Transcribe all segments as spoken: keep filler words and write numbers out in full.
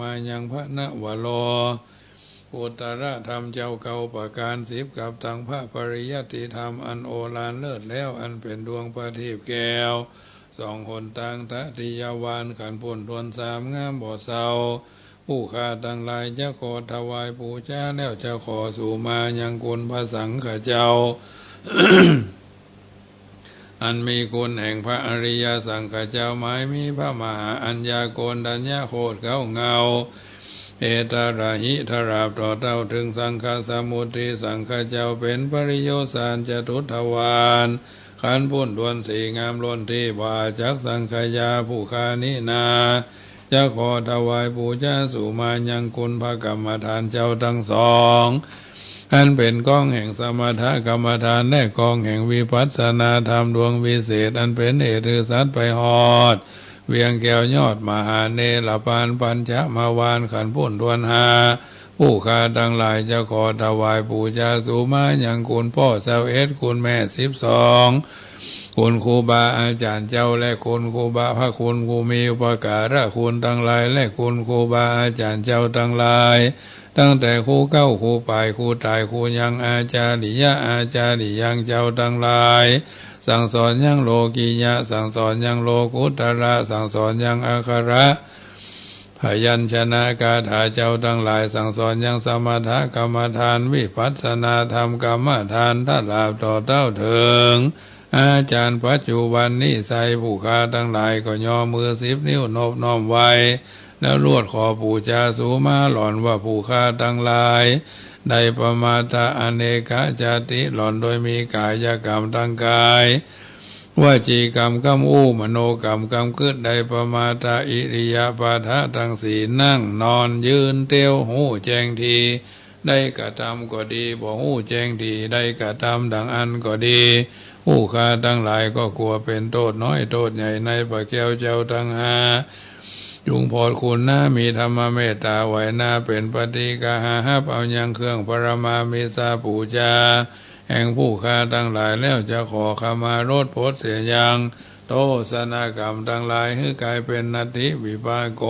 มายังพระนวโรกุตรธรรมเจ้าเก้าประก๋าน สิบกับตังพระปริยัติธรรมอันโอฬารเลิศแล้ว อันเป๋นดวงประทีปแก้ว ส่องหนตางตติยวาล ขันธ์ปู้นตวนสามงามบ่เศร้า ผู้ข้าตังหลายจะขอถวายปู๋จาแล้ว จะขอสู่มายังคุณพระสังฆเจ้า อันมีคุณแห่งพระอริยสังฆเจ้า หมายมีพระมหาอัญญาโกณฑัญญโคตรเก๊าเงา เอตระหิ ตราบต่อเต้าเถิง สังฆสมุติ สังฆเจ้าเป๋นปริโยสารจตุทวาร ขันธ์ปู้นตวนสีงามล้นตี้ บ่าจักสังขยา ผู้ข้านี้นา จะขอถวายปู๋จาสู่มายังคุณพระกรรมฐานเจ้าตังสอง อันเป๋นก้องแห่งสมถกรรมฐาน และก้องแห่งวิปัสสนาธรรมดวงวิเศษ อันเป๋นเหตุหื้อสัตว์ไปฮอดเวียงแก้วยอดมหาเนรปาน ปัญจมวาล ขันธ์ปู้นตวนห้า ผู้ข้าตังหลายจะขอถวายปู๋จาสู่มายังคุณป้อซาวเอ็ด คุณแม่สิบสอง คุณครูบาอาจ๋ารย์เจ้า และคุณครูบา พระคุณผู้มีอุปการะคุณตังหลาย และคุณครูบาอาจ๋ารย์เจ้าตังหลาย ตั้งแต่ครูเก๊า ครูป๋าย ครูต๋าย ครูยัง อาจาริยะ อาจาริยังเจ้าตังหลาย สั่งสอนยังโลกิยะ สั่งสอนยังโลกุตระ สั่งสอนยังอักขระ พยัญชนะคาถาเจ้าตังหลาย สั่งสอนยังสมถกรรมฐาน วิปัสสนาธรรมกรรมฐาน ตราบต่อเต้าเถิง อาจ๋ารย์ปัจจุบันนี้ไซร้ ผู้ข้าตังหลายก็ยอมือสิบนิ้วนบน้อมไหว้ แล้วลวดขอปู๋จาสู่มาหล่อนว่า ผู้ข้าตังหลาย ได้ประมาทอเนกจาติ หล่อนโดยมีกายกรรมตังกาย วจีกรรมกำอู้ มโนกรรมกำกึ๊ด ได้ประมาทอิริยาบถะตังสี่ นั่ง นอน ยืน เตียว ฮู้แจ้งดี ได้กระทำก็ดี บ่ฮู้แจ้งดี ได้กระทำดังอั้นก็ดี ผู้ข้าตังหลายก็กลัวเป๋นโต้ษน้อยโต้ษใหญ่ในพระแก้วเจ้าตังห้า จุ่งโผดคุณนา มีธรรมเมตต๋าไหวนา เป๋นปฏิกาหาฮับเอายังเครื่องปรมามิสาปู๋จา แห่งผู้ข้าตังหลายแล้ว จะขอขมาลดโผดเสียยังโทษนากรรมตังหลาย หื้อกลายเป๋นนัตถิวิปากโข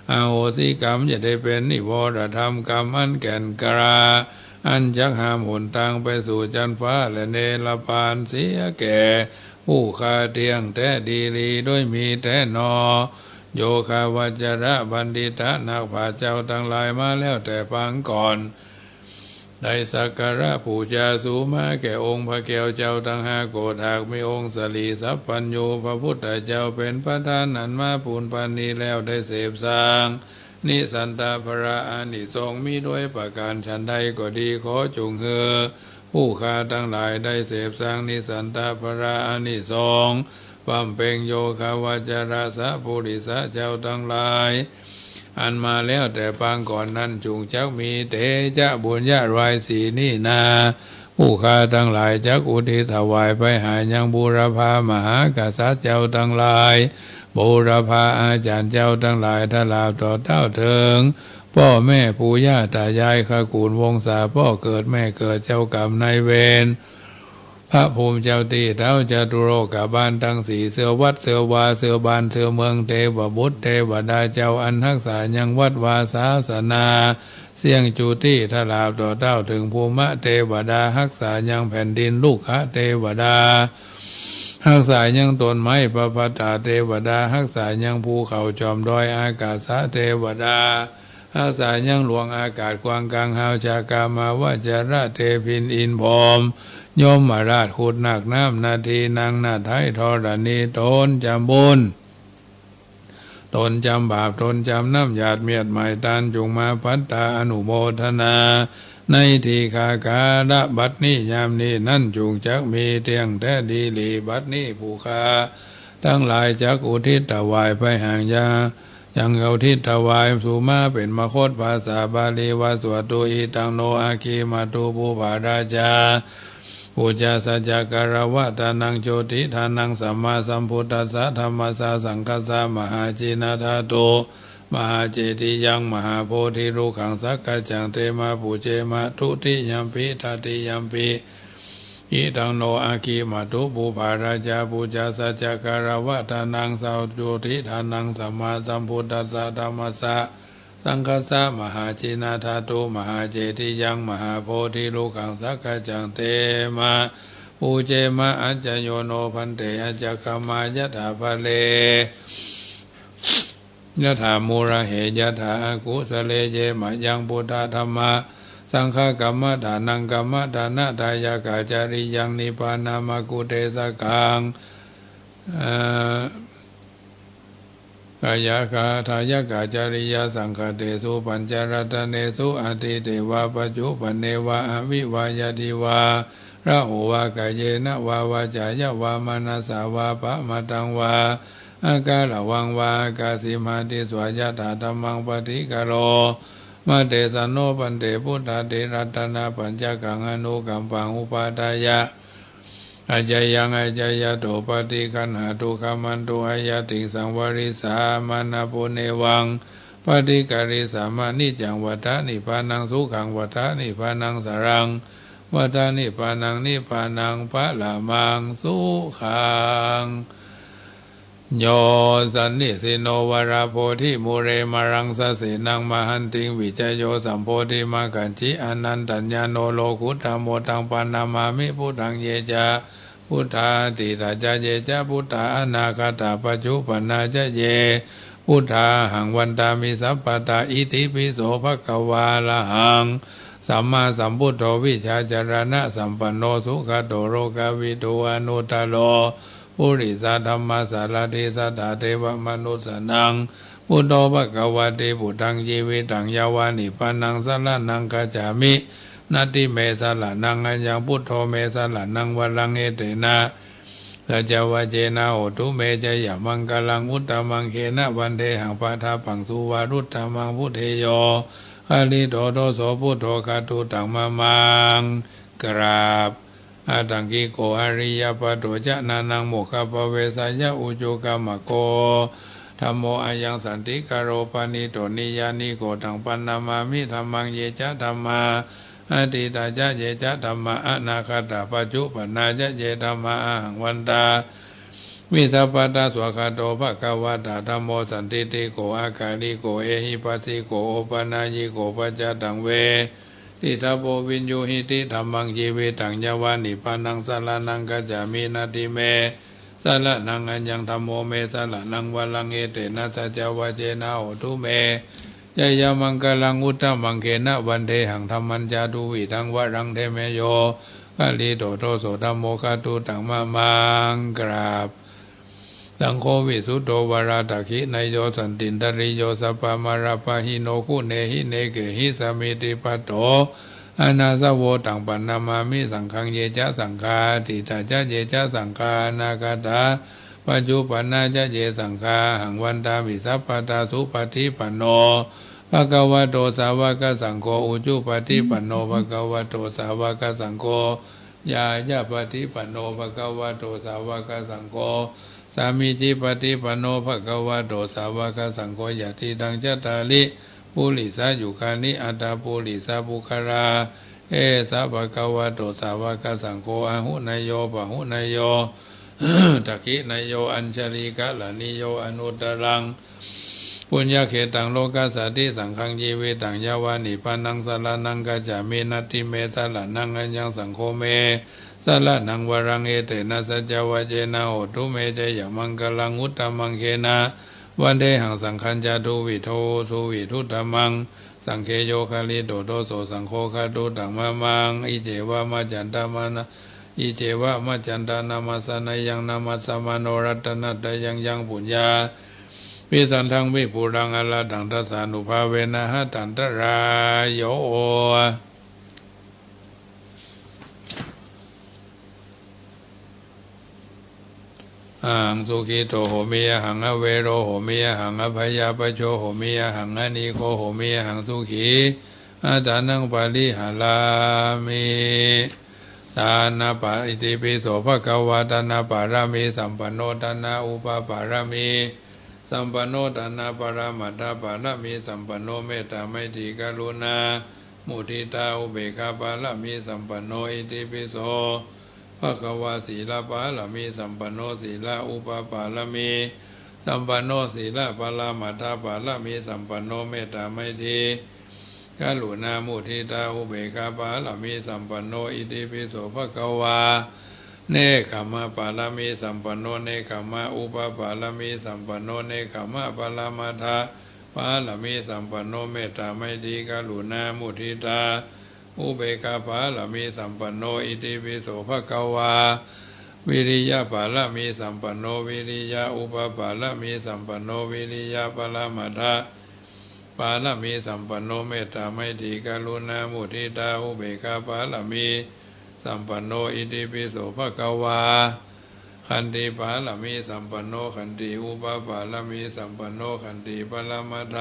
อโหสิกรรม จะได้เป๋นนิวรธรรมกรรมอันแก่นกล้า อันจักห้ามหนตางไปสู่จั๊นฟ้าและเนรปานเสียแก่ผู้ข้าเตี้ยงแต๊ดีหลี โดยมีแต๊นอ โยคาวจระบัณฑิตะนักปราชญ์เจ้าตังหลายมาแล้วแต่ปางก่อน ได้สักการะปู๋จาสู่มาแก่องค์พระแก้วเจ้าตังห้าโกฏ หากมีองค์สรีสัพพัญญูพระพุทธเจ้าเป๋นประธาน อันมาปูนปานนี้แล้ว ได้เสพสร้าง นิสันตะพละอานิสงส์มีด้วยประก๋านฉันใดก็ดี ขอจุ่งหื้อผู้ข้าตังหลายได้เสพสร้างนิสันตะพละอานิสงส์ บำเพ็งโยคาวจรสปุริสะเจ้าตังหลาย อันมาแล้วแต่ปางก่อนนั้น จุ่งจักมีเตจะบุญญารายสีนี้นา ผู้ข้าตังหลายจักอุทิศถวายไปหายังบูรพามหากษัตริย์เจ้าตังหลาย บูรพาอาจ๋ารย์เจ้าตังหลาย ตราบต่อเต้าเถิง ป้อแม่ปู่ย่าต๋ายาย คกู๋ลวงศา ป้อเกิดแม่เกิด เจ้ากรรมนายเวร พระภูมิเจ้าตี้เต๊า จตุโลกบาลตังสี่ เสื้อวัดเสื้อวา เสื้อบ้านเสื้อเมือง เตวบุตรเตวดาเจ้า อันฮักษายังวัดวาศาสนา เสี้ยงจุติ ตราบต่อเต้าเถิงภูมิเตวดา ฮักษายังแผ่นดิน ลุกขเตวดา ฮักษายังต้นไม้ ปพัตตาเตวดา ฮักษายังภูเขาจอมดอย อากาสเตวดา ฮักษายังหลวงอากาศกว้างกลางฮาว ชากามาวจระเตพินอินพรหม ยมราช ขุดหนักน้ำนาที นังนาไทยธรณี ตนจำบุญ ตนจำบาป ตนจำน้ำหยาดเมียดไหม้ตาน จุ่งมาปัตตาอนุโมทนา ในทีฆากาละบัดนี้ ยามนี้นั้น จุ่งจักมีเตี้ยงแต๊ดีหลี บัดนี้ผู้ข้าตังหลายจักอุทิศถวายไปหายัง ยังอุทิศถวายสู่มา เป๋นมคตภาษาบาลีว่า สวดตุ อิทังโน อัคคีมตุ ปุพพาราชา ปูชาสัจจการวะทานัง โจติทานัง สัมมาสัมพุทธัสสะ ธัมมัสสะ สังฆัสสะ มหาจีนะธาตุ มหาเจติยัง มหาโพธิรุกขัง สักกัจจัง เตมา ปูเจมะ ทุติยัมปิ ตติยัมปิ อิทังโน อัคคีมตุ ปุพพาราชา ปูชาสัจจการวะทานัง สาวโจติทานัง สัมมาสัมพุทธัสสะ ธัมมัสสะ saṅghassa mahājinadhātu mahācetiyaṃ mahābodhirukkhaṃ sakaccaṃ tema pūjema. Ajja yo no bhante ajjagama yathā bale yathā mūlahe yathā akusale ye mayaṃ buddha dhamma saṅgha kammadānaṃ kammadānadāyakacariyaṃ nibbānamakuddesakaṃ, ā, kāyakadāyakacariya saṅkhattesu pañcaratanesu atīte vā paccuppane vā aviva yadi vā raho vā kayena vā vācāya vā manasā vā pamataṃ vā akāraṃ vā akāsi matitvā yathādhammaṃ paṭikkaro mate. Sanno bhante buddhādi ratanapañcakaṃ anukampaṃ upādāya accayaṃ accayato paṭiggaṇhātu khamatu ayatiṃ saṃvarissāma. Nāpunevaṃ paṭikkarissāma niccaṃ vata nibbānaṃ sukhaṃ vata nibbānaṃ saraṃ vata nibbānaṃ nibbānaṃ paramaṃ sukhaṃ. Yo sannisinno varabodhimūle māraṃ sasenaṃ mahantiṃ vijayo sambodhimakkacchi anantañāṇo lokuttamo taṃ paṇamāmi buddhaṃ. Ye ca buddhā atītā ca ye ca buddhā anāgatā paccuppannā ca ye buddhā ahaṃ vandāmi sabbadā. Itipi so bhagavā arahaṃ sammāsambuddho vijjācaraṇasampanno sugato lokavidū anuttaro purisadammasārathi satthā devamanussānaṃ buddho bhagavāti. Buddhaṃ jīvitaṃ yāva nibbānaṃ saraṇaṃ gacchāmi. Natthi me saraṇaṃ aññaṃ buddho me saraṇaṃ varaṃ etena saccavajjena hotu me jayamaṅgalaṃ. Uttamaṅgena vandehaṃ pādapaṃ suvaruttamaṃ buddhe yo khalito doso buddho khattu taṃ mamaṃ. กราบ Aṭṭhaṅgiko ariyapatho janānaṃ mokkhappavesāya ujū kammako dhammo ayaṃ santikaro paṇīto niyyāniko taṃ paṇamāmi dhammaṃ. Ye ca dhammā atītā ca ye ca dhammā anāgatā paccuppannā ca ye dhammā ahaṃ vandāmi sabbadā. Svākkhāto bhagavatā dhammo sandiṭṭhiko akāliko ehipassiko opanayiko paccattaṃ ve ditabbo viññūhīti. Dhammaṃ jīvitaṃ yāva nibbānaṃ saraṇaṃ gacchāmi. Natthi me saraṇaṃ aññaṃ dhammo me saraṇaṃ varaṃ etena saccavajjena hotu me jayamaṅgalaṃ. Uttamaṅgena vandehaṃ dhammañca duvidhaṃ varaṃ dhemme yo khalito doso dhammo khattu taṃ mamaṃ. กราบ Saṅgho visuddho varadakkhiṇeyyo santindriyo sabbamalappahīno guṇehi nekehi samiddhipatto anāsavo taṃ paṇamāmi saṅghaṃ. Ye ca saṅghā atītā ca ye ca saṅghā anāgatā paccuppannā ca ye saṅghā ahaṃ vandāmi sabbadā. Supaṭipanno bhagavato sāvakasaṅgho ujupaṭipanno bhagavato sāvakasaṅgho ñāyapaṭipanno bhagavato sāvakasaṅgho sāmīcipaṭipanno bhagavato sāvakasaṅgho yadidaṃ cattāri purisayugāni aṭṭha purisapuggalā esa bhagavato sāvakasaṅgho āhuneyyo pāhuneyyo dakkhiṇeyyo añjalikaraṇīyo anuttaraṃ puññakkhettaṃ lokassāti. Saṅghaṃ jīvitaṃ yāva nibbānaṃ saraṇaṃ gacchāmi. Natthi me saraṇaṃ aññaṃ saṅgho me saraṇaṃ varaṃ etena saccavajjena hotu me jayamaṅgalaṃ. Uttamaṅgena vandehaṃ saṅghañca duvidhu suvidhuttamaṃ saṅghe yo khalito doso saṅgho khattu taṃ mamaṃ. Iccevam accantamana iccevam accantanamassānayaṃ namassamāno ratanattayaṃ yaṃ puññapisandaṃ vipulaṃ arahaṃ tassānubhāvena hatantarāyo. Ahaṃ sukhito homi, ahaṃ avero homi, ahaṃ abyāpajjho homi, ahaṃ anīgho homi, ahaṃ sukhī attānaṃ pariharāmi. Dāna pa- itipi so bhagavā dānapāramī sampanno dānaupapāramī sampanno dānaparamatthapāramī sampanno mettā maitrī karuṇā muditā upekkhāpāramī sampanno. Itipi so bhagavā sīlapāramī sampanno sīlaupapāramī สัมปันโน ศีลปรมัตถปารมีสัมปันโน เมตตาไมตรีกรุณามุทิตาอุเบกขาปารมีสัมปันโน อิติปิโสภะคะวา เนกขัมมปารมีสัมปันโน เนกขัมมอุปปารมีสัมปันโน เนกขัมมปรมัตถปารมีสัมปันโน เมตตาไมตรีกรุณามุทิตาอุเบกขาปารมีสัมปันโน อิติปิโสภะคะวา วิริยปารมีสัมปันโน วิริยอุปปารมีสัมปันโน วิริยปรมัตถปารมีสัมปันโน เมตตาไมตรีกรุณามุทิตาอุเบกขาปารมีสัมปันโน อิติปิโสภะคะวา ขันติปารมีสัมปันโน ขันติอุปปารมีสัมปันโน ขันติปรมัตถ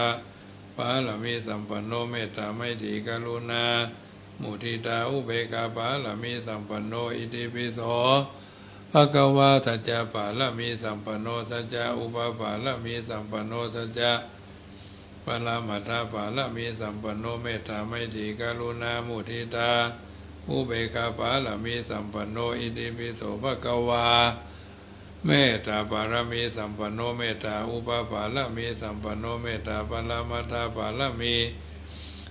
ปารมีสัมปันโน เมตตาไมตรีกรุณามุทิตาอุเบกขาปารมีสัมปันโน อิติปิโสภะคะวา สัจจะปารมีสัมปันโน สัจจะอุปปารมีสัมปันโน สัจจะปรมัตถปารมีสัมปันโน เมตตาไมตรีกรุณามุทิตาอุเบกขาปารมีสัมปันโน อิติปิโสภะคะวา เมตตาปารมีสัมปันโน เมตตาอุปปารมีสัมปันโน เมตตาปรมัตถปารมี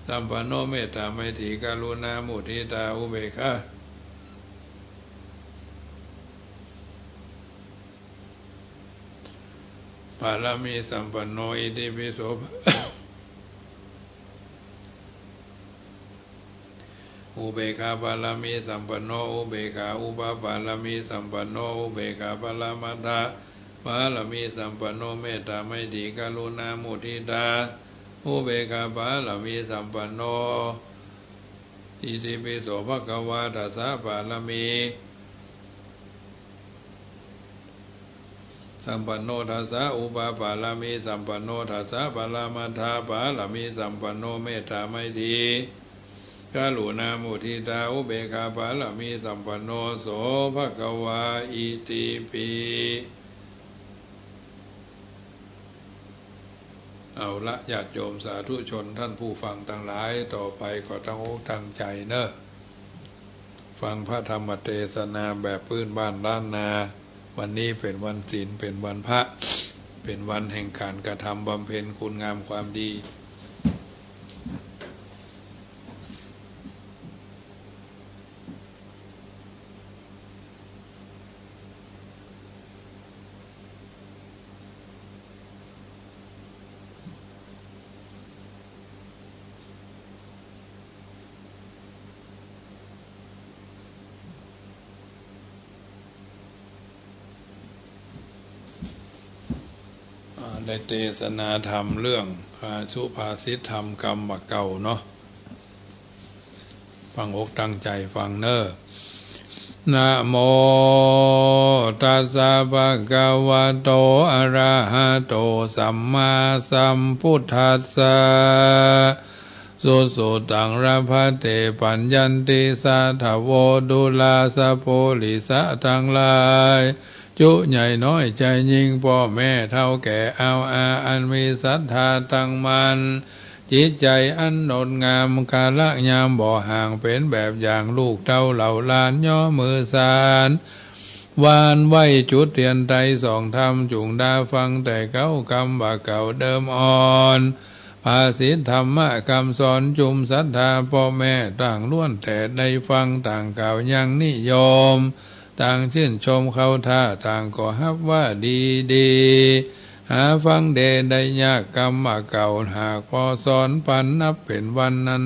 สัมปันโน เมตตาไมตรีกรุณามุทิตาอุเบกขาปารมีสัมปันโน อิติปิโส อุเบกขาปารมีสัมปันโน อุเบกขาอุปปารมีสัมปันโน อุเบกขาปรมัตถปารมีสัมปันโน เมตตาไมตรีกรุณามุทิตาอุเบกขาปารมีสัมปันโน อิติปิโสภะคะวา ทัสสะปารมี สัมปันโน ทัสสะอุปปารมีสัมปันโน ทัสสะปรมัตถปารมีสัมปันโน เมตตาไมตรีกรุณามุทิตาอุเบกขาปารมีสัมปันโน โสภะคะวา อิติปิ เอาละ ญาติโยมสาธุชนท่านผู้ฟังตังหลาย ต่อไปก็ตั้งอกตั้งใจ๋เน่อ ฟังพระธรรมเตสนาแบบปื้นบ้านล้านนา วันนี้เป๋นวันศีล เป๋นวันพระ เป๋นวันแห่งก๋านกระทำบำเพ็ญคุณงามความดี อ่า ได้เตสนาธรรมเรื่อง อ่า สุภาษิตธรรมกำบ่าเก่าเนาะ ตั้งอกตั้งใจ๋ฟังเน่อ นะโมตัสสะภะคะวะโต อะระหะโต สัมมาสัมพุทธัสสะ สุสุตัง ละภัตเต ปัญญันติ สาธะโว ดูราสะปูริสะตังหลาย จุใหญ่น้อยใจ๋ยิ่ง ป้อแม่เฒ่าแก่ อาวอา อันมีศรัทธาตั้งมั่น จิตใจ๋อันงดงาม กาละยามบ่ห่าง เป๋นแบบอย่างลูกเต้าเหล่าหลาน ย่อมือสาน หว่านไหว้จุดเตียนไตรสรณธรรม จุ่งดาฟังแต่เก๊ากำบ่าเก่าเดิมอ่อน ภาษิตธรรมะกำสอน จุมศรัทธาป้อแม่ต่างล้วนแต่ได้ฟัง ต่างกล่าวยังนิยม ต่างจื้นชมเข้าท่า ต่างก็ฮับว่าดีดี หาฟังแด่ได้ยาก กำบ่าเก่าหากปอสอนปัน นับเป๋นวันนั้น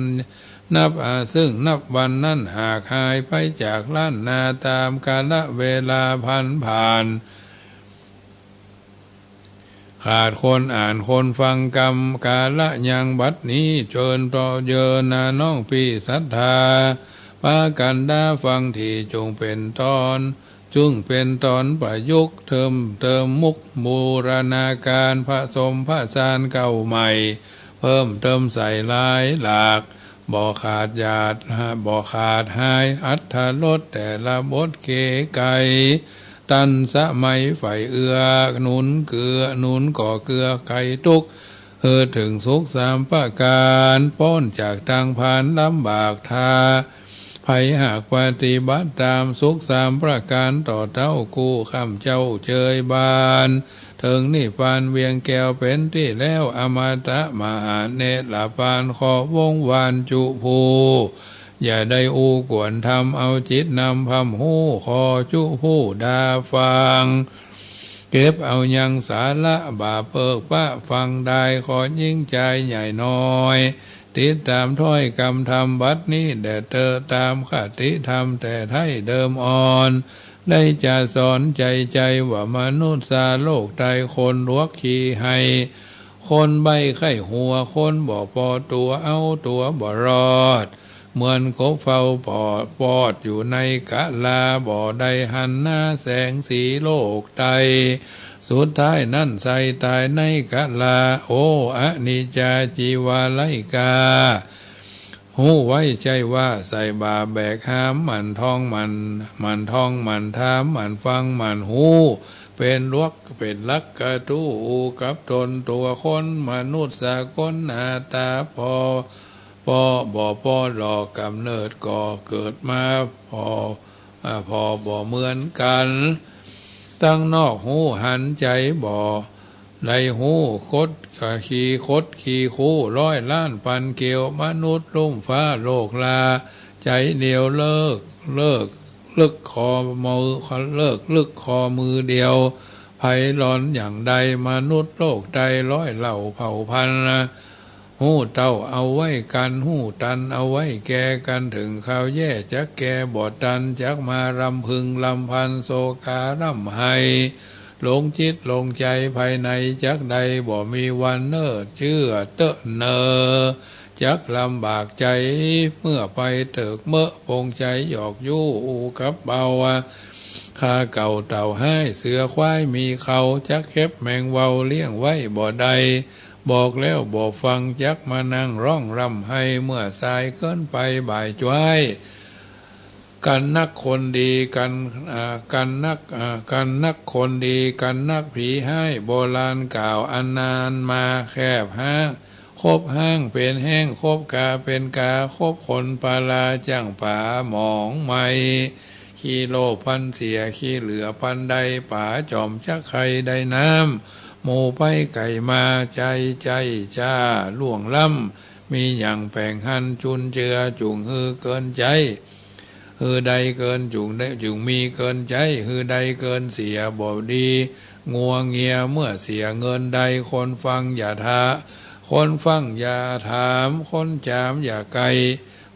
นับ อ่า ซึ่งนับวันนั้นหากหายไปจากล้านนา ต๋ามกาละเวลาผันผ่าน ขาดคนอ่านคนฟังกำ กาละยังบัดนี้ เจิญต่อเยินนาน้องปี้ศรัทธา ปากั๋นดาฟังที จุ่งเป๋นต๋อน จุ่งเป๋นต๋อนประยุกต์ เติม เติมมุกบูรณาการ ผสมผสานเก๊าใหม่ เพิ่มเติมใส่หลายหลาก บ่ขาดหยาด บ่ขาดหาย อรรถรสแต่ละบทเก๋ไก๋ ตันสมัยใฝ่เอื้อหนุนเกื้อ หนุนก่อเกื้อไขทุกข์ หื้อเถิงสุขสามประก๋าน ป๊นจากตังพานลำบาก ถ้า ใผหากปฏิบัติต๋ามสุขสามประก๋าน ต่อเต๊ากู้ค่ำเจ๊าเจยบาน เถิงนิพพานเวียงแก้วเป๋นตี้แล้ว อมตะมหาเนรปาน ขอวงวานจุผู้ อย่าได้อู้กวนธรรม เอาจิตนำพร่ำฮู้ ขอจุผู้ดาฟัง เก็บเอายังสาระบ่าเปิ๊กปะฟังได้ ขอญิงจายใหญ่น้อย ติดต๋ามถ้อยกำธรรมบัดนี้แด่เต๊อะ ต๋ามคติธรรมแต่ไท้เดิมอ่อน ได้จะสอนใจ๋ใจ๋ว่ามนุษย์สาโลกไตคนหลวกขี้ไห้ คนใบ้ไข้หัว คนบ่ปอตั๋ว เอาตั๋วบ่รอด เหมือนกบเฝ้าปอด ปอดอยู่ในกะลา บ่ได้หันหน้าแสงสีโลกไต สุดท้ายนั้นใส่ต๋ายในกะลา โอ อนิจจา จีวาไร้ก้า ฮู้ไว้ใจ้ว่าใส่บ่าแบกหาม หมั่นท่องหมั่น หมั่นท่องหมั่นถาม หมั่นฟังหมั่นฮู้ เป๋นหลัก เป๋นหลักกระทู้อู้กับต๋น ตั๋วคนมนุษย์สากลหน้าต๋าปอ ปอ บ่ปอหลอก ก๋ำเนิดก็เกิดมา ปอ อ่า ปอบ่เหมือนกั๋น ตังนอกฮู้หันใจ๋บ่ ได้ฮู้คด อ่า ขี้คดขี้คู ร้อยล้านปันเกลียว มนุษย์ลุ่มฟ้าโลกลา ใจ๋เดียวเลิก เลิก ลึกข้อมือ เลิกลึกข้อมือเดียว ใผหลอนอย่างใด มนุษย์โลกไตร้อยเหล่าเผ่าพันนะ ฮู้เต้าเอาไว้กั๋น ฮู้ตันเอาไว้แก่กั๋น เถิงคราวแย่จักแก่บ่ตัน จักมารำพึงรำพัน โศการ่ำไห้ หลงจิตหลงใจ๋ภายในจักใด บ่มีวันเน่อเจื้อเต๊อะเนอ จักลำบากใจ๋เมื่อไปเติกเม้อ ปงใจ๋หยอกยู้อู้กับเบา ข้าเก่าเต่าฮ้าย เสือควายมีเขา จักเก็บแมงเวาเลี้ยงไว้บ่ได้ บอกแล้วบ่ฟัง จักมานั่งร้องร่ำไห้ เมื่อสายเกินไปบ่ายจ้วย กันนักคนดี กัน อ่า กันนัก อ่า กันนักคนดี กันนักผีฮ้าย โบราณกล่าวอันนานมา แคบฮ้าง คบฮ้างเป๋นแห้ง คบกาเป๋นกา คบคนปาลา จ้างป๋าหมองไหม้ ขี้โลภปันเสีย ขี้เหลือปันได้ ป๋าจ่อมจักใค่ได้น้ำ หมู่ไปไก่มา ใจ๋ใจ๋จ้าล่วงล้ำ มีหยังแป๋งหันจุนเจือ จุ่งหื้อเกินใจ๋ หื้อได้เกิน จุ่งได้ จุ่งมีเกินใจ๋ หื้อได้เกินเสียบ่ดี งัวเงียเมื่อเสียเงินได้ คนฟังอย่าถา คนฟังอย่าถาม คนจามอย่าไก่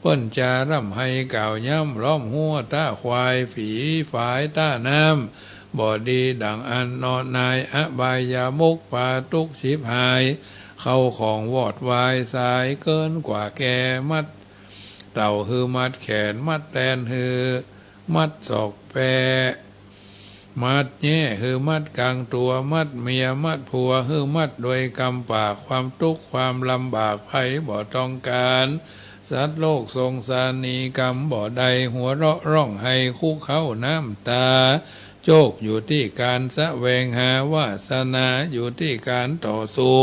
เปิ้นจาร่ำไห้กล่าวย้ำ ล้อมฮั้วต้าควาย ฝีฝายต้าน้ำ บ่ดีดั่งอั้นเนาะนาย อบายมุขปาตุ๊กฉิบหาย เข้าของวอดวาย สายเกินกว่าแก่ มัดเต้าหื้อมัดแขน มัดแตนหื้อมัดศอกแปะ มัดแย้หื้อมัดก๋างตั๋ว มัดเมียมัดผัวหื้อมัดด้วยกำปาก ความตุ๊กข์ความลำบากใผบ่ต้องก๋าน สัตว์โลกสงสารหนีกำบ่ได้ หัวเราะร้องไห้คุกเค้าน้ำต๋า โจคอยู่ตี้ก๋านแสวงหา วาสนาอยู่ตี้ก๋านต่อสู้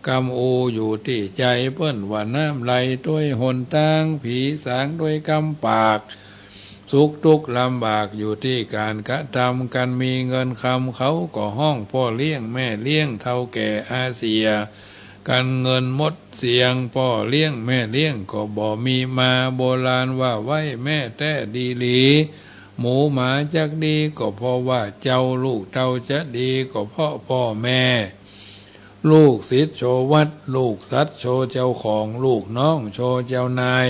กำอู้อยู่ตี้ใจ๋ เปิ้นว่าน้ำไหลตวยหนตาง ผีสางด้วยกำปาก สุขตุ๊กข์ลำบากอยู่ตี้ก๋านกระทำ กันมีเงินคำเขาก็ฮ้องป้อเลี้ยงแม่เลี้ยง เฒ่าแก่อาเสีย กันเงินหมดเสี้ยง ป้อเลี้ยงแม่เลี้ยงก็บ่มีมา โบราณว่าไว้แม่แต๊ดีหลี หมูหมาจักดีก็เพราะว่าเจ้า ลูกเต้าจะดีก็เพราะป้อแม่ ลูกศิษย์โชวัตร ลูกสัตว์โชเจ้าของ ลูกน้องโชเจ้านาย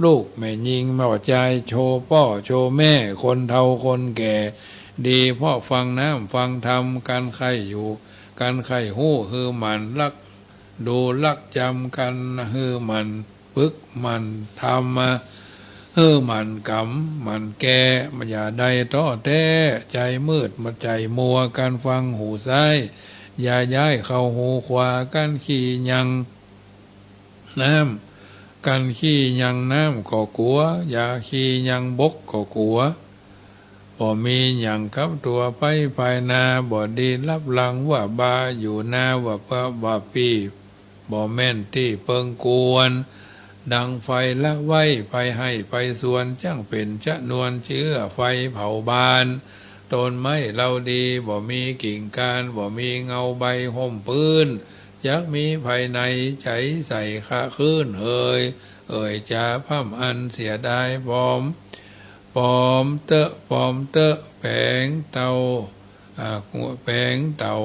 ลูกแม่ญิงบ่จายโชป้อโชแม่ คนเฒ่าคนแก่ ดีเพราะฟังน้ำฟังธรรม กันใค่อยู่ กันใค่ฮู้หื้อหมั่นรัก ดูรักจ๋ำ กันหื้อหมั่นฝึกหมั่นทำ หื้อหมั่นกำหมั่นแก้ อย่าได้ท้อแต๊ ใจ๋มืดใจ๋มัว กันฟังหูซ้าย อย่าย้ายเข้าหูขวา กันขี้ยังน้ำ กันขี้ยังน้ำก็กั๋ว อย่าขี้ยังบกก็กั๋ว บ่มีหยังกับตั๋วไปภายหน้า บ่ดีลับหลังว่าบ่า อยู่หน้าว่าเปื้อว่าปี้ บ่แม่นตี้เปิงกวน ดังไฟละไว้ไปไฮ่ไปสวน จั้งเป๋นจำนวนเจื้อไฟเผาบ้าน ต้นไม้เหล่าดีบ่มีกิ่งก้าน บ่มีเงาใบห่มปื้น จักมีใผไหนใจ๋ใส่คะคืนเฮย เอ่ยจ๋าพร่ำอันเสียดาย ปอม ปอมเต๊อะ ปอมเต๊อะ แป๋งเต้า อ่า งัวแป๋งเต้า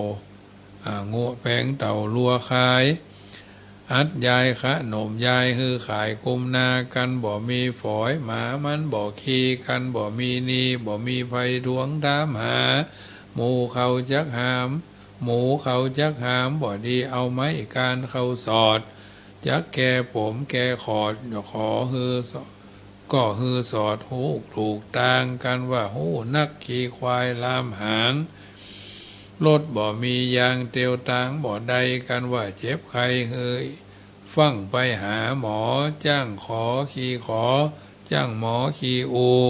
อ่า งัวแป๋งเต้าลัวขาย อัดยายขะหนมยายหื้อขายกุมนา กันบ่มีฝอย หมามันบ่คี กันบ่มีนี บ่มีใผถวงถามหา หมูเขาจักหาม หมูเขาจักหาม บ่ดีเอาไม้ก้านเข้าสอด จักแก่ป๋มแก่ขอด ขอหื้อสอ ก็หื้อสอดฮู้ถูกตาง กันว่าฮู้นัก ขี่ควายลามหาง รถบ่มียางเตียวตางบ่ได้ กันว่าเจ็บไข้หื้อฟั่งไปหาหมอ จ้างขอขี่ขอ จ้างหมอขี่อู่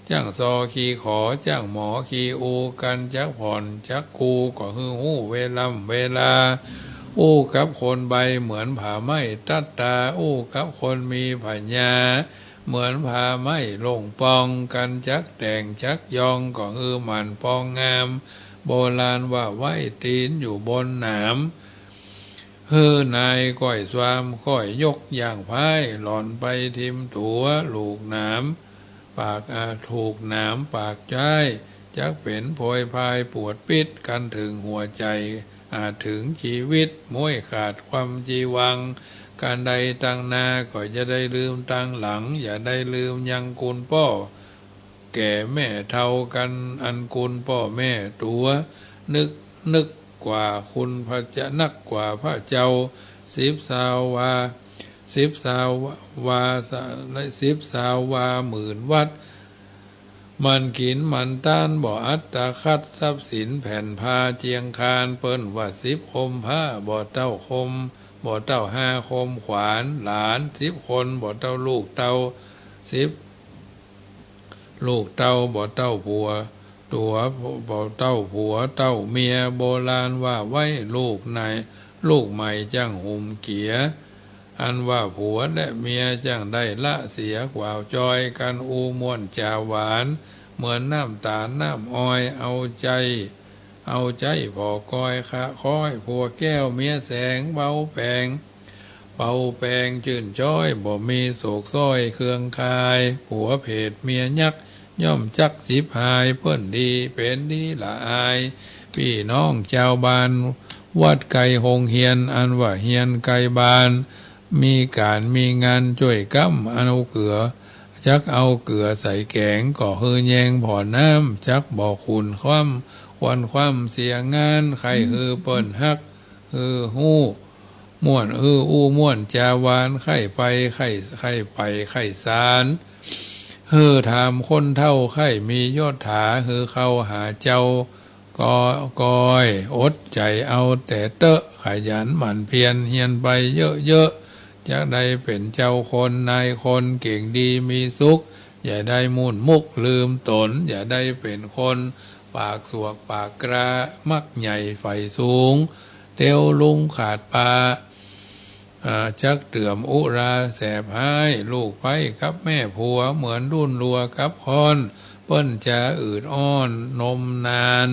จ้างซอขี่ขอ จ้างหมอขี่อู่ กันจักผ่อนจักกู้ ก็หื้อฮู้เวล่ำเวลา อู้กับคนใบ้เหมือนผาไม้ตัดตา อู้กับคนมีผญา เหมือนผาไม้ล่งป่อง กันจักแต่งจักยอง ก็หื้อหมั่นปองงาม โบราณว่าไว้ตี๋นอยู่บนหนาม หื้อนายก้อยซวามก้อยยกย่างพาย หล่อนไปถิ่มตั๋ว ลูกหนามปาก อ่า ถูกหนามปากจ้าย จักเป๋นโผยพายปวดปิ๊ด กันเถิงหัวใจ๋ อาจเถิงจีวิต ม้วยขาดความจีวัง ก๋านใดตังหน้าก็อย่าได้ลืมตังหลัง อย่าได้ลืมยังกุณป้อแก่แม่เฒ่า กันอันกุณป้อแม่ตั๋ว นึก นึกกว่าคุณพระเจ้า นักกว่าพระเจ้า สิบซาววา สิบซาววา สิบซาววาหมื่นวัด หมั่นกิ๋นหมั่นตานบ่อัตคัด ทรัพย์สินแผ่นผ้าเจียงคาน เปิ้นว่าสิบคมผ้า บ่เต้าคม บ่เต้าห้าคมขวาน หลานสิบคน บ่เต้าลูกเต้า สิบลูกเต้า บ่เต้าผัว ตั๋ว บ่เต้าผัวเต้าเมีย โบราณว่าไว้ลูกใน ลูกใหม่จั้งหุมเกีย อันว่าผัวและเมียจั้งได้ละเสีย กว่าจอยกันอู้ม่วนจ๋าหวาน เหมือนน้ำต๋าลน้ำอ้อย เอาใจ๋ เอาใจ๋ผ่อกอยคะคอย ผัวแก้วเมียแสง เบาแป๋ง เบาแป๋งจื้นจ้อย บ่มีโศกซ้อยเครื่องคาย ผัวเพศเมียยักษ์ ย่อมจักฉิบหาย เปิ้นดีเป๋นดีละอาย ปี้น้องจาวบ้าน วัดไก๋โฮงเฮียน อันว่าเฮียนไก๋บ้าน มีก๋านมีงานจ้วยก้ำ เอาเกือ จักเอาเกือใส่แก๋ง ก็หื้อแยงผ่อน้ำ จักบ่ขุ่นคว่ำ ควนคว่ำเสียงาน ใค่หื้อเปิ้นฮัก หื้อฮู้ม่วน หื้ออู้ม่วนจ๋าหวาน ใค่ไป ใค่ ใค่ไป ใค่สาน หื้อถามคนเฒ่า ใค่มียศถา หื้อเข้าหาเจ้า ก็ กอย อดใจ๋เอาแต่เต๊อะ ขยันหมั่นเพียร เฮียนไปเยอะๆ จักได้เป๋นเจ้าคนนายคน เก่งดีมีสุข อย่าได้มุ่นมุกลืมต๋น อย่าได้เป๋นคนปากสวกปากกร้า มักใหญ่ใฝ่สูง เตียวลุงขาดปา อ่า จักเตื่อมอุราแสบฮ้าย ลูกไปกับแม่ผัว เหมือนดุ้นลัวกับค้อน เปิ้นจ๋าอืดอ้อนนมนาน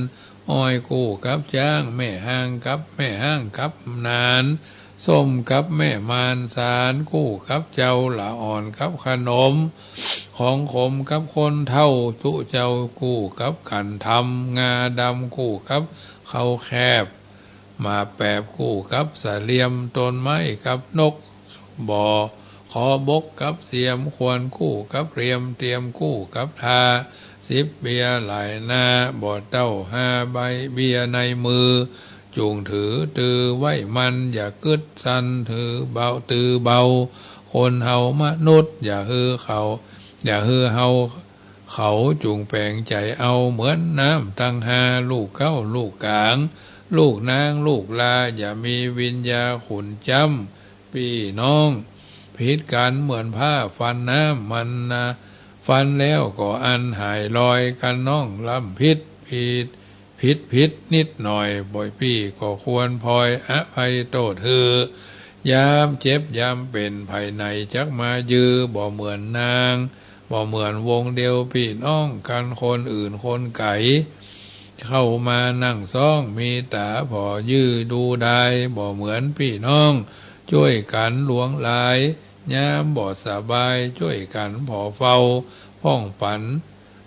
อ้อยกู้กับจ๊าง แม่ฮ้างกับ แม่ฮ้างกับหนาน ส้มกับแม่มาร สาลกู้กับเจ้า ละอ่อนกับขนม ของขมกับคนเฒ่า ตุ๊เจ้ากู้กับขันธรรม งาดำกู้กับข้าวแคบ หมากแปบกู้กับสะเหลี่ยม ต้นไม้กับนก บ่อขอบกกับเสียม ควรกู้กับเรียม เตียมกู้กับทา สิบเบียหลายหน้า บ่เต้าห้าใบเบียในมือ จุ่งถือตือไว้มั่น อย่ากึ๊ดสั่นถือเบา ตือเบา คนเฮามนุษย์ อย่าหื้อเขา อย่าหื้อเฮา เขาจุ่งแป๋งใจ๋เอา เหมือนน้ำตังห้า ลูกเก๊า ลูกก๋าง ลูกนาง ลูกลา อย่ามีวิญญาขุ่นจ้ำ ปี้น้อง ผิดกั๋นเหมือนผ้าฟันน้ำ มันนา ฟันแล้วก็อันหายลอย กั๋นน้องล้ำผิด ผิด ผิด ผิดนิดหน่อย บ่อยปี้ก็ควรพลอยอภัยโต้ษหื้อ ยามเจ็บยามเป๋น ใผไหนจักมายือ บ่เหมือนนาง บ่เหมือนวงเดียวปี้น้องกั๋น คนอื่นคนไก๋ เข้ามานั่งซ้อง มีต๋าผ่อยือดูดาย บ่เหมือนปี้น้องจ้วยกั๋นหลวงหลาย ยามบ่สบายจ้วยกั๋นผ่อเฝ้า พ่องปั๋น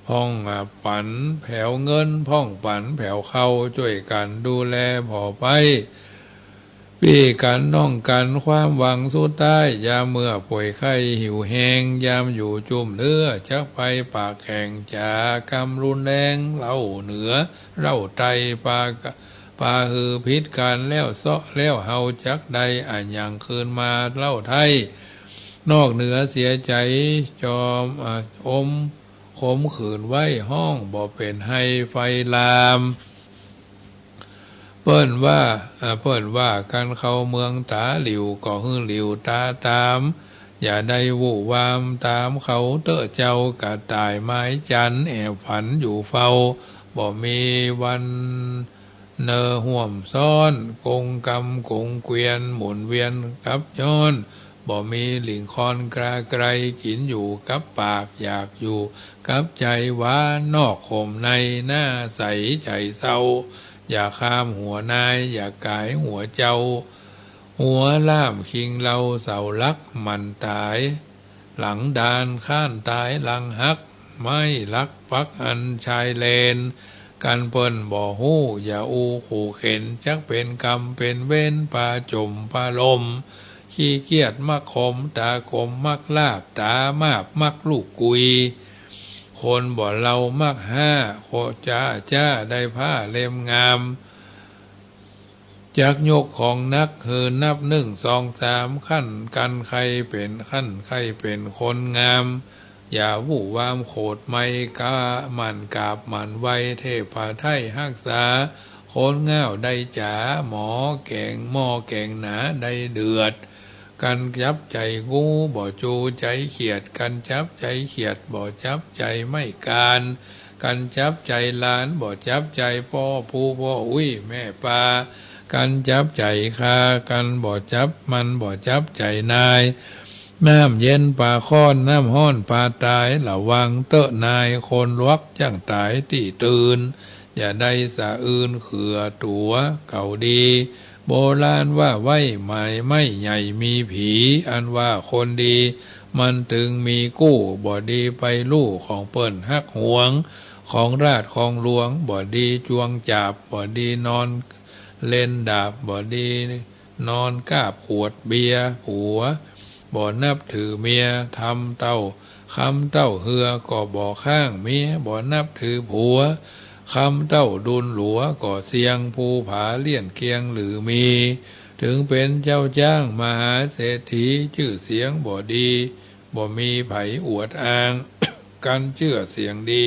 พ่อง อ่า ปั๋นแผวเงิน พ่องปั๋นแผวเข้า จ้วยกั๋นดูแลผ่อไป ปี้กั๋นน้องกั๋น ความหวังสุดต๊าย ยามเมื่อป่วยไข้หิวแฮง ยามอยู่จุ่มเนื้อ จักไปปากแข็งจ๋ากำรุนแรง เล่าเหนือเล่าใต้ ปา ปาหือผิดกั๋น แล้วเซาะแล้วเฮา จักได้อะหยังคืนมาเล่าไท้ นอกเหนือเสียใจ๋ จอม อ่า อม ขมขื่นไว้ ฮ้องบ่เป๋นไฮไฟลาม เปิ้นว่า อ่า เปิ้นว่ากั๋นเข้าเมืองต๋าหลิว ก็หื้อหลิวต๋าต๋าม อย่าได้วู่วามต๋ามเขาเต๊อะเจ้า กระต่ายไม้จันทร์แอบฝันอยู่เฝ้า บ่มีวัน เนอห่วมซ้อน กงกำกงเกวียน หมุนเวียนกับย้อน บ่มีหลิ้งคอนกราไกร กิ๋นอยู่กับปาก อยากอยู่กับใจ๋ หวานนอกขมใน หน้าใสใจ๋เศร้า อย่าคามหัวนาย อย่ากายหัวเจ้า หัวล่ามคิงเลา เสาหลักหมั่นต๋าย หลังดาน ค้านต๋ายหลังหัก ไม้หลักปักอันชายแดน กันเปิ้นบ่ฮู้ อย่าอู้ขู่เข็ญ จักเป๋นกรรมเป๋นเวร ปาจ๋มปาลม ขี้เกียจมักขม ต๋ากลมมักลาบ ต๋ามาบมักลูกกุย คนบ่เลามักห้า คนจ้าจ้าได้ผ้าเล่มงาม จักยกของหนักหื้อนับ หนึ่ง สอง สาม คัน คันใค่เป๋น คันใค่เป๋นคนงาม อย่าวู่วามโขดไหม้ กะหมั่นกราบหมั่นไหว้ เทพไท้ฮักษา คนง่าวได้จ๋า หม้อแก๋ง หม้อแก๋งหนาได้เดือด กันจับใจ๋งู บ่จูใจ๋เขียด กันจับใจ๋เขียด บ่จับใจ๋ไม้กาน กันจับใจ๋หลาน บ่จับใจ๋ป้อผู้ป้ออุ๊ยแม่ป้า กันจับใจ๋ข่า กันบ่จับมัน บ่จับใจ๋นาย น้ำเย็นปลาข้อน น้ำฮ้อนปลาต๋าย ระวังเต๊อะนาย คนหลวกจั้งต๋ายตี้ตื่น อย่าได้สะอืนเขือตั๋วเก่าดี โบราณว่าไว้ ไม้ ไม้ใหญ่มีผี อันว่าคนดี มันตึงมีกู้ บ่ดีไปลู่ ของเปิ้นฮักหวง ของราชของหลวง บ่ดีจวงจาบ บ่ดีนอนเล่นดาบ บ่ดีนอนกาบขวดเบียร์ ผัว บ่นับถือเมีย ทำเต้า คำเต้าเฮือก็บ่ค้าง เมียบ่นับถือผัว คำเต้าดุลหลัวก็เสี่ยง ภูผาเลี้ยนเกียงหรือมี ถึงเป๋นเจ้าจ้างมหาเศรษฐี จื้อเสียงบ่ดี บ่มีใผอวดอ้าง กันจื้อเสียงดี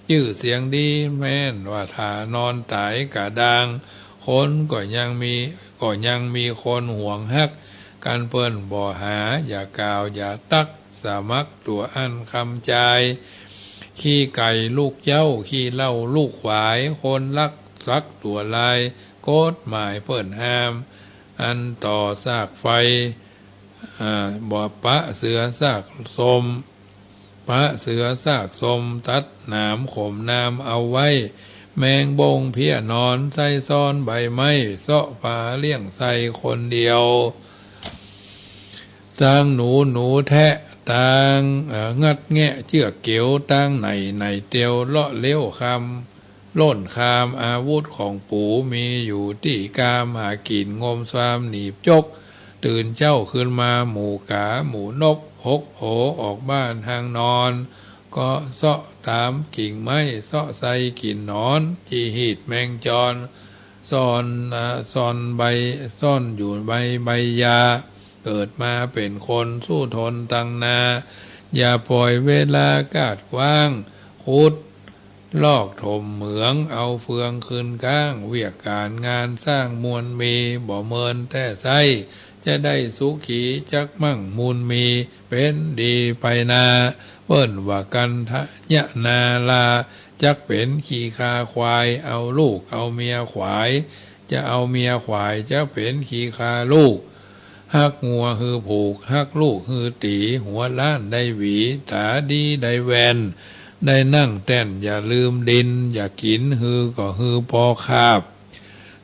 จื้อเสียงดี แม่นว่าถ้านอนต๋ายกะดาง คนก็ยังมี ก็ยังมีคนหวงฮัก กันเปิ้นบ่หา อย่ากล่าวอย่าตัก สมัครตั๋วอั้นคำจาย ขี้ไก่ลูกเย้า ขี้เหล้าลูกขวาย คนลักสักตั๋วลาย กฎหมายเปิ้นห้าม อันต่อซากไฟ อ่า บ่ปะเสือซากส้ม ปะเสือซากส้ม ตัดหนามขมนามเอาไว้ แมงบ้งเพี้ยนอน ไส้ซ้อนใบไม้ เซาะปลาเลี้ยงไส้คนเดียว ตางหนูหนูแทะ ตาง เอ่อ งัดแงะเจื้อกเกลียว ตางไหนไหนเตียว เลาะเลี้ยวคาม ล่นคามอาวุธของปู มีอยู่ตี้กาม หากิ๋นงมซามหนีบจก ตื่นเจ๊าขึ้นมาหมู่ก๋าหมู่นก พกโผออกบ้านหางนอน ก็เซาะต๋ามกิ่งไม้ เซาะใส่กิ๋นหนอน จีหีดแมงจอน ซ่อน อ่า ซ่อนใบ ซ่อนอยู่ใบ ใบหญ้า เกิดมาเป๋นคนสู้ทนตังนา อย่าป่อยเวลากาดกว้าง ขุดลอกถมเหมือง เอาเฟืองขึ้นก๊าง เวียกก๋านงานสร้างมวลมี บ่เมินแต่ไส้ จะได้สุขีจักมั่งมูลมี เป๋นดีไปนา เปิ้นว่ากัณฑยนารา จักเป๋นขี้คาควาย เอาลูกเอาเมียขวาย จะเอาเมียขวาย จักเป๋นขี้คาลูก ฮักงัวหื้อผูก ฮักลูกหื้อตี๋ หัวล้านได้หวี ต๋าดีได้แว่น ได้นั่งแต้นอย่าลืมดิน อย่ากิ๋นหื้อก็หื้อปอคาบ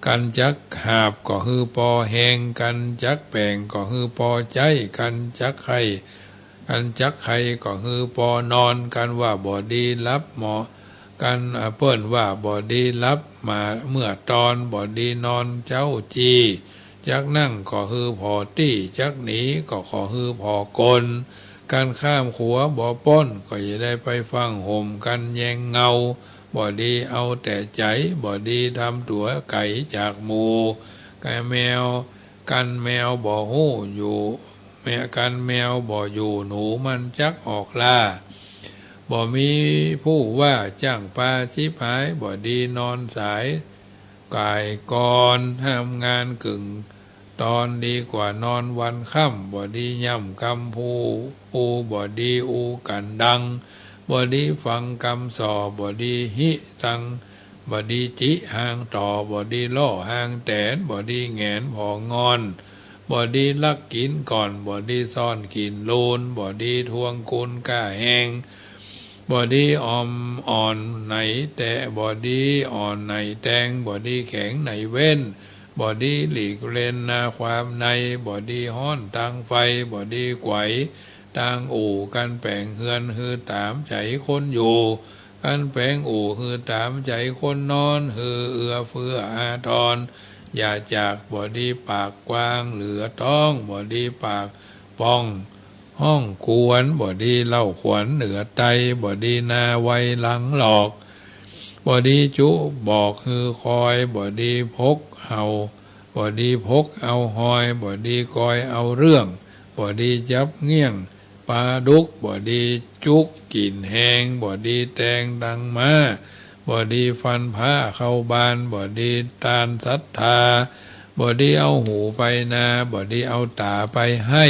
กั๋นจักหาบก็หื้อปอแฮง กั๋นจักแป๋งก็หื้อปอใจ๊ กั๋นจักไค่ กั๋นจักไค่ก็หื้อปอนอน กั๋นว่าบ่ดีหลับหมอ กั๋น อ่า เปิ้นว่าบ่ดีหลับมาเมื่อตอน บ่ดีนอนเจ๊าจี้ จักนั่งก็หื้อผ่อตี้ จักหนีก็ขอหื้อผ่อกล กั๋นข้ามขัวบ่ป๊น ก็อย่าได้ไปฟั่งห่มกั๋นแยงเงา บ่ดีเอาแต่ใจ๋ บ่ดีทำตั๋วไก๋จากหมู่ กั๋นแมว กั๋นแมวบ่ฮู้อยู่ แมว กั๋นแมวบ่อยู่ หนูมันจักออกล่า บ่มีผู้ว่าจ้างปาฉิบหาย บ่ดีนอนสาย ก่ายก่อน ทำงานเกิ่งตอน ดีกว่านอนวันค่ำ บ่ดีย่ำกำปู ปู บ่ดีอู้กั๋นดัง บ่ดีฟังกำส่อ บ่ดีหิตัง บ่ดีจิฮางต่อ บ่ดีล่อฮางแต๋น บ่ดีแหงนผ่องอน บ่ดีลักกิ๋นก่อน บ่ดีซ่อนกิ๋นลูน บ่ดีทวงกุนก้าแฮง บ่ดีอ่อมอ่อนไหนแต่ บ่ดีอ่อนไหนแตง บ่ดีแข็งไหนเว้น บ่ดีหลีกเล่นนาความใน บ่ดีฮ้อนตางไฟ บ่ดีไก๋ตางอู่ กั๋นแป๋งเฮือนหื้อต๋ามใจ๋คนอยู่ กั๋นแป๋งอู่หื้อต๋ามใจ๋คนนอน หื้อเอื้อเฟื้ออาทร อย่าจาก บ่ดีปากกว้างเหลือต๊อง บ่ดีปากป่อง ห้องกวน บ่ดีเล่าขวัญเหนือไต บ่ดีนาไวหลังหลอก บ่ดีจุบอกหื้อคอย บ่ดีพกเอา บ่ดีพกเอาฮอย บ่ดีกอยเอาเรื่อง บ่ดีจับเงี้ยงปลาดุก บ่ดีจุกกิ๋นแฮง บ่ดีแตงดังม้า บ่ดีฟันผ้าเข้าบ้าน บ่ดีตานศรัทธา บ่ดีเอาหูไปนา บ่ดีเอาต๋าไปไฮ่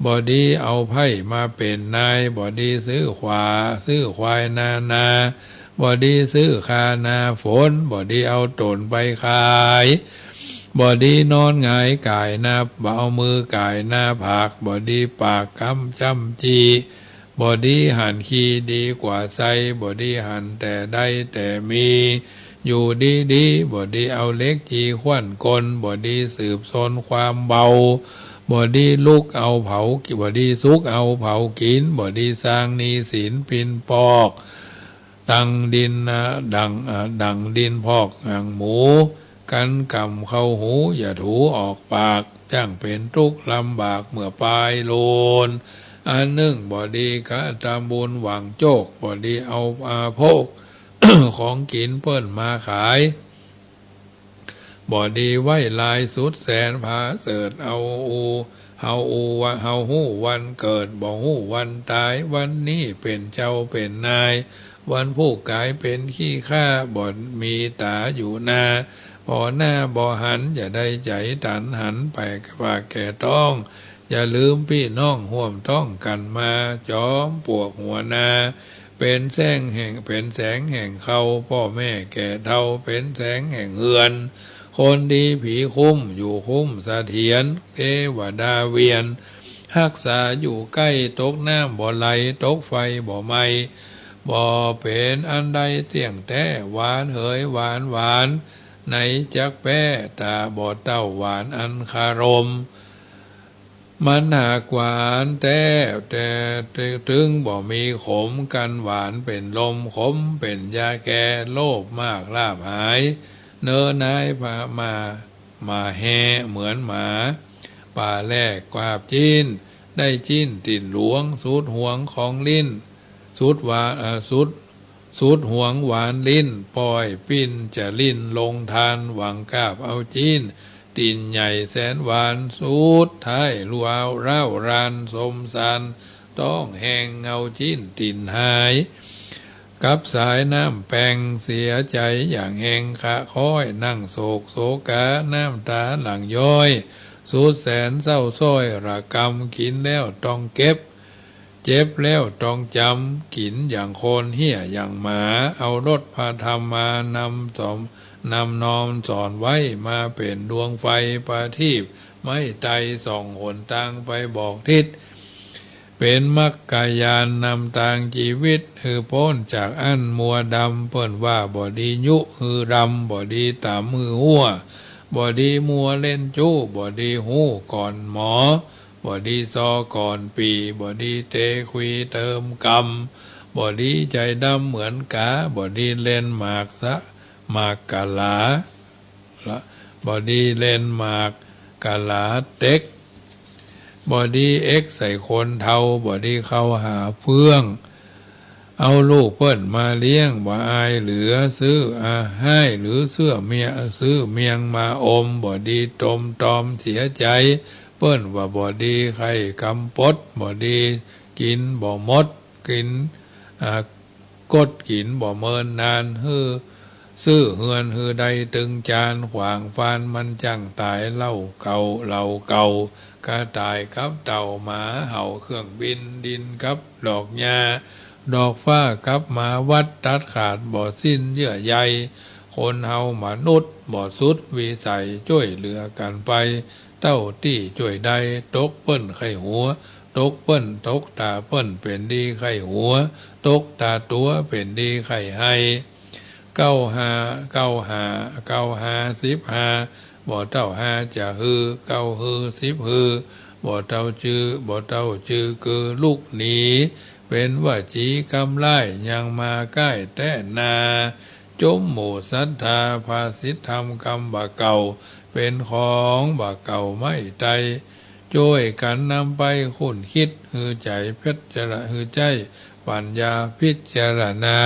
บ่ดีเอาไพ่มาเป๋นนาย บ่ดีซื้อขวา ซื้อควายนานา บ่ดีซื้อคานาฝน บ่ดีเอาต๋นไปขาย บ่ดีนอนหงายก่ายนา บ่เอามือก่ายหน้าผาก บ่ดีปากกำจ้ำจี้ บ่ดีหันขี้ดีกว่าใส่ บ่ดีหันแต่ได้แต่มี อยู่ดีๆ บ่ดีเอาเหล็กจี่ขว้นก้น บ่ดีสืบซนความเบา บ่ดีลุกเอาเผา บ่ดีสุกเอาเผากิ๋น บ่ดีสร้างหนี้สินปินปอก ดั่งดินนะ ดั่ง อ่า ดั่งดินพอกหนังหมู กั๋นกำเข้าหู อย่าถูออกปาก จ้างเป๋นตุ๊กข์ลำบากเมื่อปายลูน อันนึ่ง บ่ดีกระตำบุญหวังโจค บ่ดีเอาอาโภค ของกิ๋นเปิ้นมาขาย บ่ดีไหว้ลายสุดแสนผาเสริฐ เอาอู เฮาอูว่า เฮาฮู้วันเกิด บ่ฮู้วันต๋าย วันนี้เป๋นเจ้าเป๋นนาย วันผู้ก๋ายเป๋นขี้ข้า บ่มีต๋าอยู่นา ผ่อหน้าบ่หัน อย่าได้ใจ๋ตันหัน ไปปากแก่ต๊อง อย่าลืมปี้น้องฮ่วมต๊องกั๋นมา จอมปวกหัวนา เป๋นแสงแห่ง เป๋นแสงแห่งเค้า ป้อแม่แก่เฒ่า เป๋นแสงแห่งเฮือน คนดีผีคุ้ม อยู่คุ้มเสถียร เตวดาเวียน ฮักษาอยู่ใก้ ตกน้ำบ่ไหล ตกไฟบ่ไหม้ บ่เป๋นอันใดเตี้ยงแต๊ หวานเหยหวานหวาน ไหนจักแป๊ ต๋าบ่เต้าหวานอันคารม มันหากหวานแต๊ แต่ตึงบ่มีขม กั๋นหวานเป๋นลม ขมเป๋นยาแก้ โลภมากลาภหาย เนอนายพามา มาแฮเหมือนหมา ป่าแลกกราบจิ๊น ได้จิ๊นติ่นหลวง สุดหวงของลิ้น สุดหวาน เอ่อ สุด สุดหวงหวานลิ้น ป้อยปิ้นจะลิ้นลงทาน หวังกราบเอาจิ๊น ติ่นใหญ่แสนหวาน สุดท้ายร้าว ร้าวราน สมสาร ต๊องแฮง เงาจิ๊นติ่นหาย กับสายน้ำแปง เสียใจ๋อย่างแฮง คะค้อยนั่งโศกโศกา น้ำต๋าหลั่งย้อย สุดแสนเศร้าซ้อยระกำ กิ๋นแล้วต้องเก็บ เจ็บแล้วต้องจำ กิ๋นอย่างคนเฮี้ยอย่างหมา เอารสพระธรรมมานำสอน นำนอมสอนไว้ มาเป๋นดวงไฟประทีป ไม้ไตร ส่องหนตางไปบอกทิศ เป๋นมรรคญาณนำตางจีวิต หื้อป๊นจากอั้นมัวดำ เปิ้นว่าบ่ดียุ หื้อดำ บ่ดีต๋ำ หื้อฮั้ว บ่ดีมัวเล่นจู้ บ่ดีฮู้ก่อนหมอ บ่ดีซอก่อนปี่ บ่ดีเตขวีเติมกำ บ่ดีใจ๋ดำเหมือนก๋า บ่ดีเล่นหมากสะ หมากกะหลา ละ บ่ดีเล่นหมากกะหลาเต็ก บ่ดีเอ็กใส่คนเฒ่า บ่ดีเข้าหาเฟื่อง เอาลูกเปิ้นมาเลี้ยง บ่อายเหลือ ซื้ออาห้าย หรือเสื้อเมีย ซื้อเมียงมาอม บ่ดีตมตอมเสียใจ๋ เปิ้นว่าบ่ดีใค่กำปด บ่ดีกิ๋นบ่หมด กิ๋น อ่า กดกิ๋นบ่เมินนาน หื้อ ซื้อเฮือนหื้อได้ตึงจาน ขว้างฟานมันจั้งต๋าย เหล้าเก่า เหล้าเก่า กระต่ายกับเต่า หมาเห่า เครื่องบิน ดินกับดอกหญ้า ดอกฟ้ากับหมาวัด ตัดขาดบ่สิ้นเยื่อใย คนเฮามนุษย์บ่สุดวิสัย จ้วยเหลือกั๋นไป เต้าตี้จ้วยได้ ตกเปิ้นใค่หัว ตกเปิ้น ตกต๋าเปิ้น เป๋นดีใค่หัว ตกต๋าตั๋ว เป๋นดีใค่ไห เก้าห้า เก้าห้า เก้าห้า สิบห้า บ่เต้าห้าจะหือ เก้าหือ สิบหือ บ่เต้าจื้อ บ่เต้าจื้อ คือลุกหนี เป๋นวจีกำร้าย ยังมาใก้แต๊นา จุมหมู่ศรัทธา ภาษิตธรรมกำบ่าเก่า เป๋นของบ่าเก่าไม้ไตร จ้วยกั๋นนำไปคุ้นคิด หื้อใจ๋พิจาร หื้อใจ๊ปัญญาพิจารณา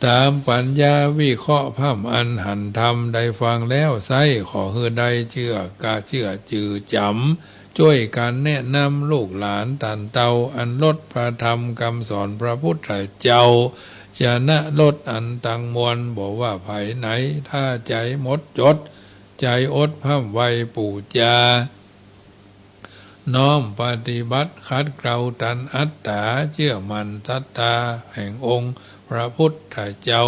ต๋ามปัญญาวิเคราะห์พร่ำอันหันธรรม ได้ฟังแล้วไส้ ขอหื้อได้เจื้อกาเจื้อจื้อจ๋ำ จ้วยกั๋นแนะนำลูกหลานต้านเต้า อันลดพระธรรมกำสอนพระพุทธเจ้า จะนะลดอันตังมวล บ่ว่าใผไหน ถ้าใจ๋หมดจด ใจ๋อดพร่ำไหว้ปู๋จา น้อมปฏิบัติขัดเกลาตันอัตต๋า เจื้อมั่นศรัทธาแห่งองค์พระพุทธเจ้า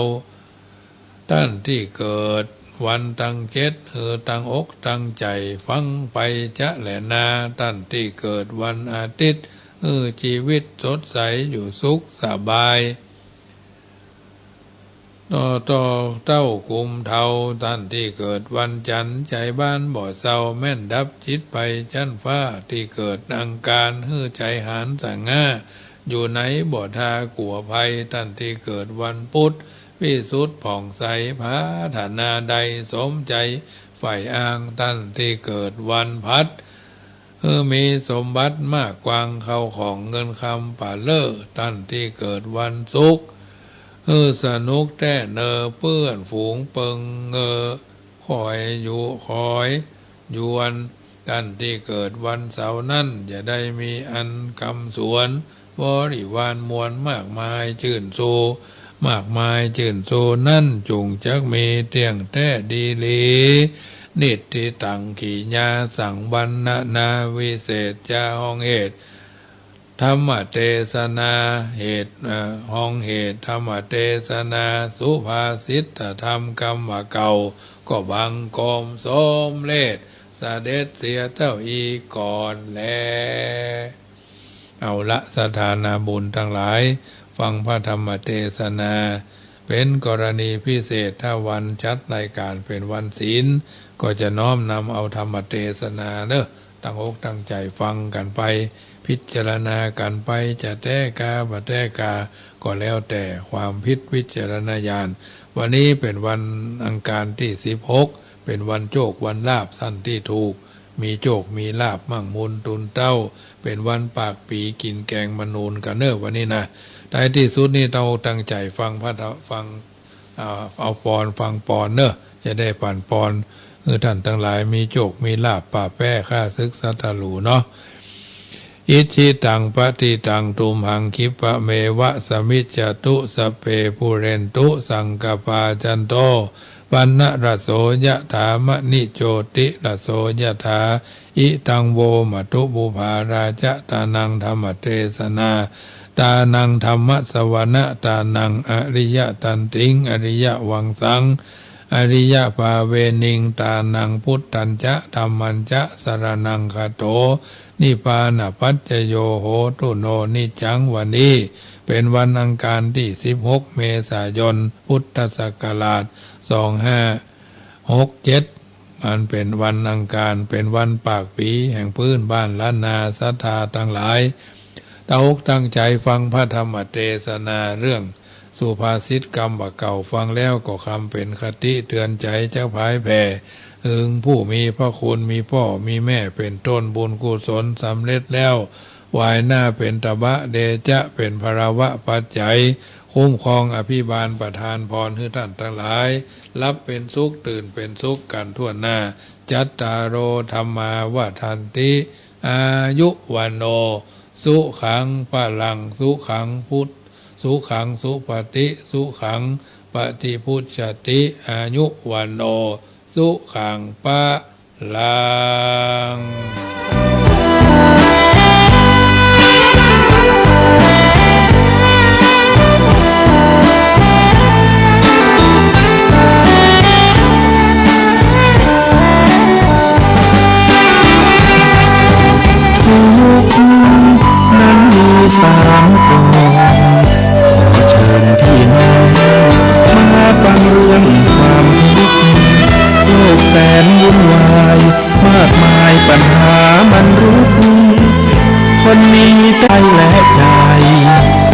ต้านตี้เกิดวันตังเจ็ด หื้อตังอกตังใจ๋ฟังไปจะแลนา ต้านตี้เกิดวันอาทิตย์ หื้อจีวิตสดใสอยู่สุขสบาย ต่อ ต่อเต้ากุมเฒ่า ต้านตี้เกิดวันจันทร์ ใจ๋บ้านบ่เศร้า แม่นดับจิตไปจั๊นฟ้า ตี้เกิดอังคาร หื้อใจ๋หานสง่า อยู่ไหนบ่ทากั๋วภัย ต้านตี้เกิดวันพุธ วิสุทธิ์ผ่องใส ผาถนาใดสมใจ๋ใฝ่อ้าง ต้านตี้เกิดวันพฤหัส หื้อมีสมบัติมากกว้าง เข้าของเงินคำปะเล่อ ต้านตี้เกิดวันศุกร์ หื้อสนุกแต๊เน่อ เปื้อนฝูงเปิงเงอ คอยอยู่คอยยวน ต้านตี้เกิดวันเสาร์นั้น จะได้มีอันกำสวน บริวารมวลมากมายจื้นชู มากมายจื้นชูนั้น จุ่งจักมีเตี้ยงแต๊ดีหลี นิทธิตัง กิริยาสังวรรณนาวิเศษ จาห้องเหตุ ธรรมเตสนา เหตุ เอ่อ ห้องเหตุธรรมเตสนา สุภาษิตธรรมกำบ่าเก่า ก็บังคมสมเร็จเสด็จเสียเต้าอี้ก่อนแล เอาละ ศรัทธานาบุญตังหลาย ฟังพระธรรมเตสนา เป๋นกรณีพิเศษ ถ้าวันจัดรายก๋านเป๋นวันศีล ก็จะน้อมนำเอาธรรมเตสนาเน่อ ตั้งอกตั้งใจ๋ฟังกั๋นไป พิจารณากั๋นไป จะแต๊กาบ่แต๊กา ก็แล้วแต่ความพิจารณญาณ วันนี้เป๋นวันอังคารตี้สิบหก เป๋นวันโจควันลาภ ต้านตี้ถูก มีโจคมีลาภมั่งมูลตูนเต้า เป๋นวันปากปี๋กิ๋นแกงมะนูนกั๋นเน่อ วันนี้นะ ท้ายตี้สุดนี้ต้องตั้งใจ๋ฟังพระธรรม ฟัง อ่า เอาปอนฟังปอนเน่อ จะได้ปั๋นปอน หื้อต้านตังหลายมีโจคมีลาภ ป้าแป้ ข้าศึก สัตว์ทะหลูเนาะ อิจฉิตังปัตถิตัง ตุมหัง คิปะเมวะ สะมิจจตุ สัพเพ ปูเรนตุ สังกัปปา จันโท ปัณณะระโส ยะถา มะณิ โจติระโส ยะถา อิตัง โว มะตุ ปุพา ราจะ ตานัง ธรรรมเตสนา ตานัง ธรรมสวนะ ตานัง อริยะตันติง อริยะวังสัง อริยปาเวนิง ตานัง พุทธัญจะ ธัมมัญจะ สรณัง คโถ นิพพานปัจจโย โหตุ โน นิจจัง วันนี้เป็นวันอังคารตี้สิบหก เมษายน พุทธศักราช สองห้าหกเจ็ด มันเป็นวันอังคาร เป็นวันปากปี๋แห่งปื๊นบ้านล้านนา ศรัทธาตังหลาย ตั้งอกตั้งใจ๋ฟังพระธรรมเตสนา เรื่องสุภาษิตกำบ่าเก่า ฟังแล้วก็คำเป๋นคติเตือนใจ๋ จักผายแผ่เถิงผู้มีพระคุณ มีป้อมีแม่เป๋นต้น บุญกุศลสำเร็จแล้ว วายหน้าเป๋นตบะ เดชะเป๋นพลวปัจจัย คุ้มครองอภิบาลประทานพรหื้อต้านตังหลาย หลับเป๋นสุข ตื่นเป๋นสุขกั๋นทั่วหน้า จัตตาโร ธัมมา วัฑันติ อายุ วัณโณ สุขัง พลัง สุขัง พุท สุขัง สุปฏิ สุขัง ปฏิพุชฌติ อายุ วัณโณ สุขัง พลัง ทุกข์นั้นมีสามกอง ขอเชิญพี่น้องมาฟังเรื่องความทุกข์ โลกแสนวุ่นวาย มากมายปัญหามันรุก คนมีกายและใจ